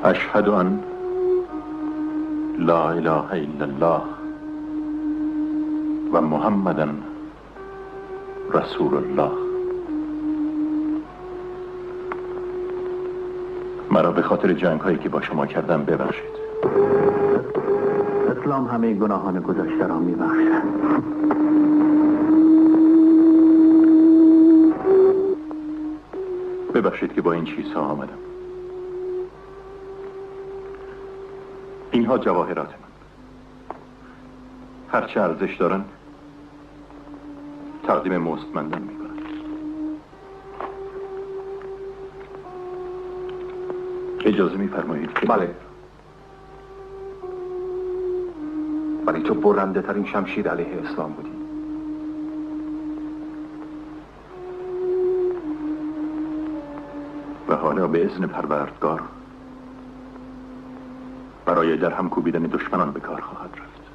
أشهد أن لا إله إلا الله و محمدا رسول الله. مرا به خاطر جنگ هایی که با شما کردم ببخشید. اسلام همه گناهان گذشته را میبخشد. ببخشید که با این چیزها آمدم. اینها جواهرات من، هرچه ارزش دارن تقدیم مستمندان میکنم. اجازه میفرمایید که؟ بله، ولی تو برنده ترین شمشیر علیه اسلام بودی. و حالا به اذن پروردگار برای در هم کوبیدن دشمنان به کار خواهد رفت.